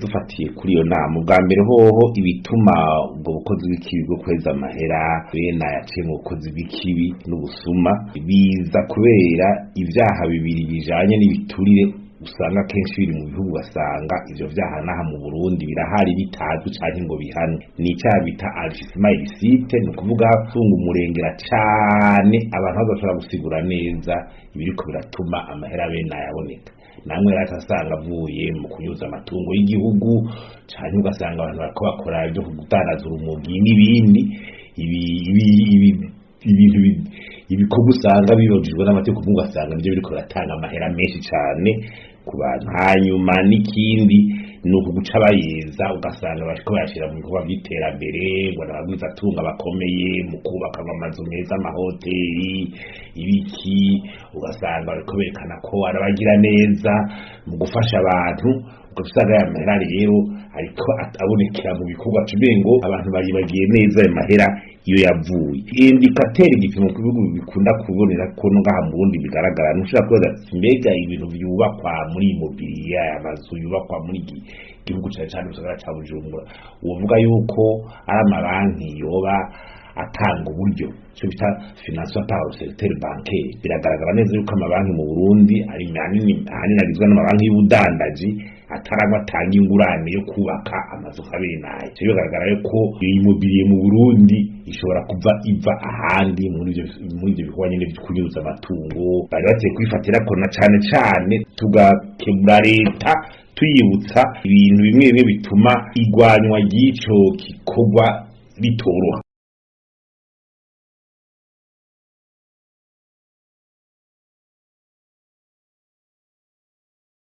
Dufatiye kuri iyo nama, ubwa mbere hoho ibituma ubwo bukozi bw'ikibi bwo kweza amahera bene ayaciye mu bukozi bw'ikibi n'ubusuma biza kubera ivyaha bibiri bijanye n'ibiturire usanga kenshi biri mu bihugu, ugasanga ivyo vyaha naha mu Burundi birahari bitazwi canke ngo bihanwe. Ni icaha bita enrichissement illicite, ni ukuvuga tunga umurengera cane abantu badashobora gusigura neza ibiriko biratuma amahera bene ayaboneka. Namwe rero asanga avuye mu kunyuza amatungo y'igihugu, canke ugasanga abantu bariko bakora ibyo kudandaza urumogi n'ibindi, ibi ibi ibi ibintu ibikorwa usanga bibujijwe n'amategeko, ugasanga nivyo biriko biratanga amahera menshi cane ku bantu. Hanyuma n'ikindi ni ukuguca bayeza, ugasanga bariko bayashira mu bikorwa vy'iterambere, ngo n'abagwizatunga bakomeye mu kubaka amazu meza, amahoteli, ibiki, ugasanga bariko berekana ko arabagira neza mu gufasha abantu. Ugasanga aya mahera rero ariko abonekera mu bikorwa, tumengo abantu baribagiye neza ayo mahera iyo yavuye. Indicateur, igipimo ku bihugu bikunda kubonera ko no ngaha mu Burundi bigaragara, ntushobora kubaza ati mbega ibintu vyubakwa muri immobilier, amazu yubakwa muri iki gihugu, cane cane mu gisagara ca Bujumbura, wovuga yuko ari amabanki yoba atanga uburyo, icyo bita financement par le secteur bancaire? Biragaragara neza yuko amabanki mu Burundi ari manini, ahanini agizwe n'amabanki y'ubudandaji, atarangwa atanga ingurane yo kubaka amazu nka bene ayo. Ivyo bigaragara yuko immobilier mu Burundi ishobora kuva iva ahandi muri ivyo bikorwa nyene vyo kunyuruza amatungo. Bari bakwiye kwifatira ko na cane cane tugakebura leta, tuyibutsa ibintu bimwe bimwe bituma igwanywa ry'ico gikorwa bitoroha.